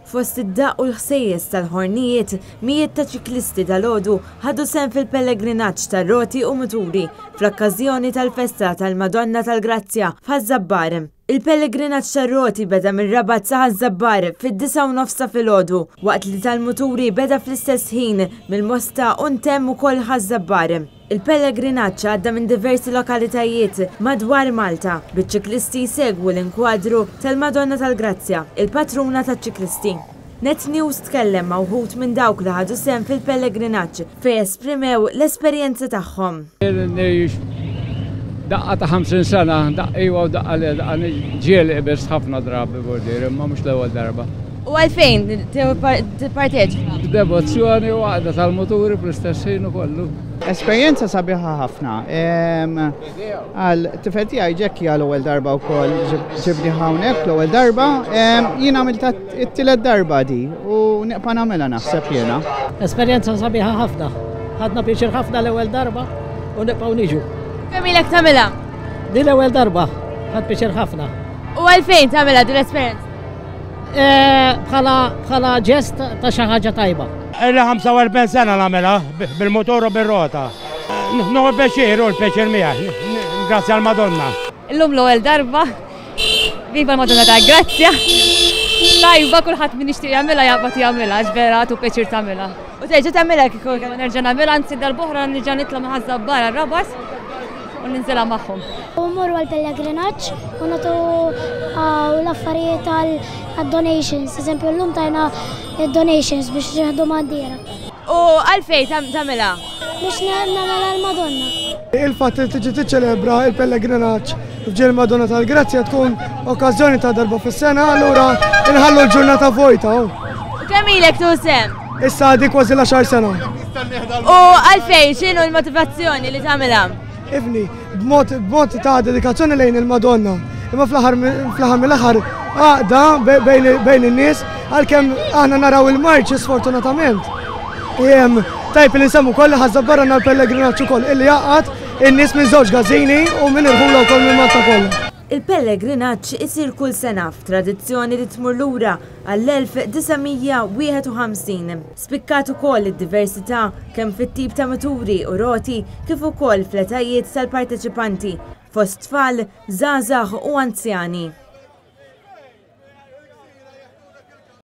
Fost id-daqq u l-ħsejjes tal-ħornijiet, mijiet ta' ċiklisti dalgħodu ħadu sehem fil-pellegrinaġġ tar-roti u muturi fl-okkażjoni tal-festa tal-Madonna tal-Grazzja f'Ħaż-Żabbar. Il-pellegrinaġġ tar-roti beda mir-Rabat sa Ħaż-Żabbar fid-9:30 ta' filgħodu, waqt li tal-muturi beda fl-istess ħin mill-Mosta u ntemm ukoll Ħaż-Żabbar. Il-pellegrinaġġ għadda minn diversi lokalitajiet madwar Malta, biċ-ċiklisti jsegwu l-inkwadru tal-Madonna tal-Grazzja, il-patruna taċ-ċiklisti. Net News tkellem ma' wħud minn dawk li ħadu sehem fil-pellegrinaġġ fejn esprimew l-esperjenza tagħhom. Daqqa ta' 50 sena, daqqa iwa u daqqa le, daqqa ġieli qbiżt ħafna drabi bordier, imma mhux l-ewwel darba. U għalfejn tipparteċipa? Devozzjoni u għaqda tal-muturi fl-istess ħin ukollu. Esperjenza sabiħa ħafna. Għal tifel tiegħi Jackie għal ewwel darba wkoll ġibni hawnhekk l-ewwel darba. Jien għamilta t-tielet darba di u neqpa' nagħmilha naħseb jiena. Esperjenza sabiħa ħafna. Ħadna pjaċir ħafna l-ewwel darba u nibqgħu niġu. Kemm ilek tagħmilha? Di l-ewwel darba, ħadd pjaċir ħafna. U għalfejn tagħmilha din l-esperjenza? Bħala bħala ġest ta' xi ħaġa tajba. Illi 45 sena nagħmilha bil-mutur u bir-rota. Nieħu pjaċir u l-pjaċir miegħi. Grazzi għall-Madonna. Illum l-ewwel darba. Viva l-Madonna ta' Grazzja. Tajba kulħadd min jixtieq jagħmilha jaqbad jagħmilha għax vera tu pjaċir tagħmilha. U terġa' tagħmilha kieku nerġa' nagħmilha anzi darb'oħra nerġa' nitla' minn Ħaż-Żabbar għar-Rabas u ninżilha magħhom. U mmorru għall-pellegrinaġġ u nagħtu l-affarijiet għad-donations. Eżempju llum tajna donations biex nieħdu bandiera. U għalfejn tagħmilha? Biex nagħmel għall-Madonna. Il-fatt li tiġi tiċċelebra il-pellegrinaġġ f'ġiel Madonna tal-Grazzja tkun okkażjoni ta' darba fis-sena, allura inħallu l-ġurnata vojta. U kemm ilek tieħu sehem? Issa għadi kważi l-għaxar sena. U għalfejn x'inhu l-motivazzjoni li tagħmilha? Ifni, b'mod b'mod ta' dedikazzjoni lejn il-Madonna. Imma fl-aħħar fl-aħħar mill-aħħar għaqda bejn in-nies għalkemm aħna naraw il-marċi sfortunatament. Tajb li nsemmu koll li Ħaż-Żabbar għandna l-pellegrinaġġ ukoll illi jgħaqqad in-nies minn żewġ każini u minn irħula wkoll minn Malta kollha. Il-pellegrinaġġ isir kull sena f'tradizzjoni li tmur lura għall-1951. Spikkat ukoll id-diversità kemm fit-tip ta' muturi u roti kif ukoll fl-etajiet tal-parteċipanti, fost tfal, żgħażagħ u anzjani.